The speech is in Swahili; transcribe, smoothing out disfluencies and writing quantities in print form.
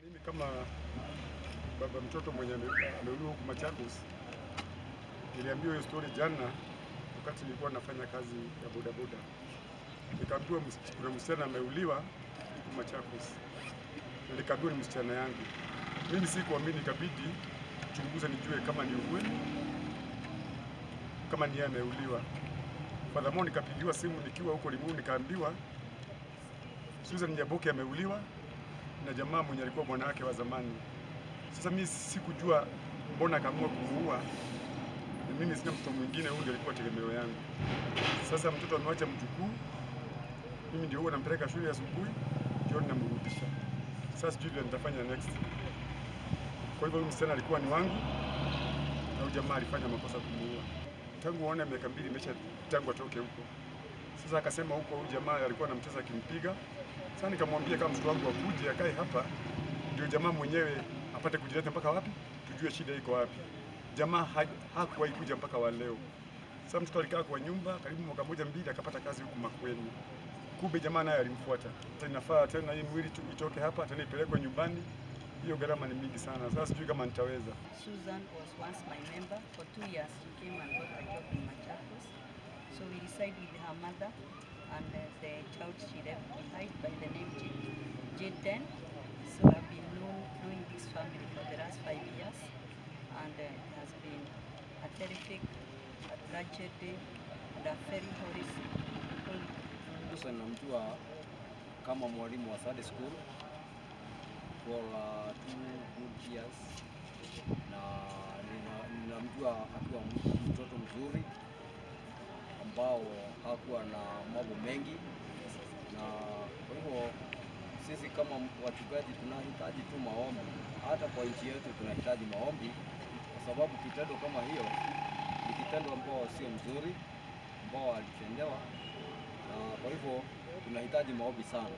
Mimi kama baba mtoto mwenye ameuliwa huku Machakos, niliambiwa hiyo story jana wakati nilikuwa nafanya kazi ya bodaboda. Nikaambiwa kuna msichana ameuliwa huku Machakos. Nikaambiwa ni msichana yangu. Mimi sikuamini, ikabidi chunguza nijue kama ni ukweli, kama ni yeye ameuliwa. Furthermore, nikapigiwa simu nikiwa huko Limuru, nikaambiwa Susan Nyaboke ameuliwa na jamaa mwenye alikuwa bwana wake wa zamani. Sasa mimi sikujua mbona akaamua kumuua. Na mimi sina mtoto mwingine, huyu ndiye alikuwa tegemeo yangu. Sasa mtoto amewacha mjukuu, mimi ndio huwa nampeleka shule asubuhi, jioni namrudisha. Sasa sijui vile nitafanya next. Kwa hivyo huyu msichana alikuwa ni wangu na huyu jamaa alifanya makosa kumuua. Tangu waone miaka 2 imesha tangu atoke huko. Sasa akasema huko huyu jamaa alikuwa anamtesa akimpiga. Sasa nikamwambia kama mtoto wangu akuje akae hapa ndio jamaa mwenyewe apate kujileta mpaka wapi, tujue shida iko wapi. Jamaa hakuwahi kuja mpaka wa leo. Sasa mtoto alikaa kwa nyumba karibu mwaka 1 2 akapata kazi huku Makueni. Kumbe jamaa naye alimfuata. Tena inafaa tena hii mwili itoke hapa tena ipelekwe nyumbani. Hiyo gharama ni mingi sana. Sasa sijui kama nitaweza. Susan was once my member. For 2 years she came and got a job in Machakos. So we reside with her mother and the child she left behind by the name Jaden. So I've been knowing this family for the last 5 years, and it has been a terrific, a tragedy, and a very horrible. Susan namjua kama mwalimu wa Sunday school for 2 good years, na ninamjua akiwa mtoto mzuri ambao hakuwa na mambo mengi, na kwa hivyo sisi kama wachungaji tunahitaji tu maombi. Hata kwa nchi yetu tunahitaji maombi, kwa sababu kitendo kama hiyo ni kitendo ambao sio mzuri ambao alitendewa, na kwa hivyo tunahitaji maombi sana.